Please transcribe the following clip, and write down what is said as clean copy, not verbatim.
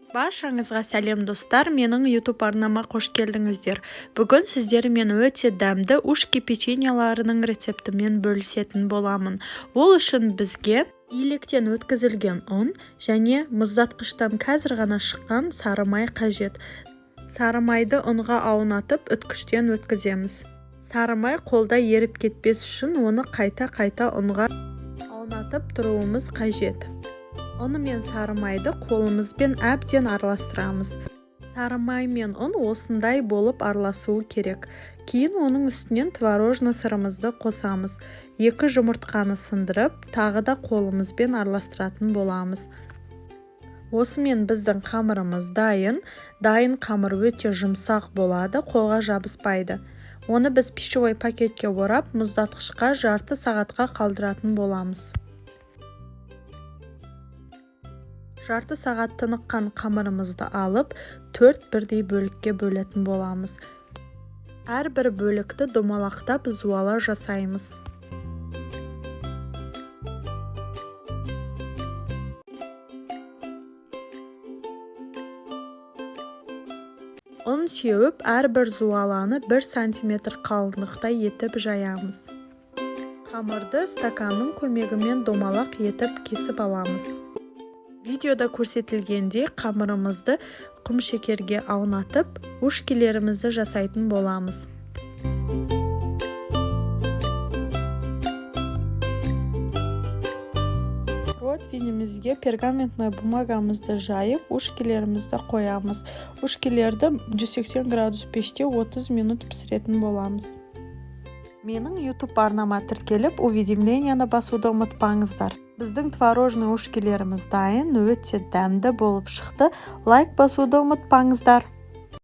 Баршаңызға сәлем, достар! Менің YouTube арнама қош келдіңіздер. Бүгін сіздермен өте дәмді ушки печеньеларының рецептімен бөлісетін боламын. Ол үшін бізге илектен өткізілген ұн және мұздатқыштан қазір ғана шыққан сары май қажет. Сары майды ұнға аунатып, үткіштен өткіземіз. Сары май қолда еріп кетпес үшін оны қайта-қайта ұнға аунатып тұруымыз қажет. Ұн мен сары майды қолымызбен әбден араластырамыз. Сары май мен ұн осындай болып араласуы керек. Кейін оның үстінен творожный сырымызды қосамыз. 2 жұмыртқаны сындырып, тағы да қолымызбен араластыратын боламыз. Осымен біздің қамырымыз дайын. Дайын қамыр өте жұмсақ болады, қолға жабыспайды. Оны біз пищевой пакетке орап, мұздатқышқа жарты сағатқа қалдыратын боламыз. Жарты сағат тыныққан қамырымызды алып, 4 бірдей бөлікке бөлетін боламыз. Әрбір бөлікті домалақтап зуала жасаймыз. Ұн сеуіп, әрбір зуаланы 1 сантиметр қалыңдықта етіп жаямыз. Қамырды стаканның көмегімен домалақ етіп кесіп аламыз. Видеода көрсетілгендей қамырымызды құм шекерге аунатып, ушкилерімізді жасайтын боламыз. Противенімізге пергаментный бумагамызды жайып, ушкилерімізді қоямыз. Ушкилерді 180 градус пеште 30 минут пісіретін боламыз. Менің YouTube арнама тіркеліп, уведомленияны басуды ұмытпаңыздар. Біздің творожный ушкилеріміз дайын, өте дәмді болып шықты. Лайк басуды ұмытпаңыздар.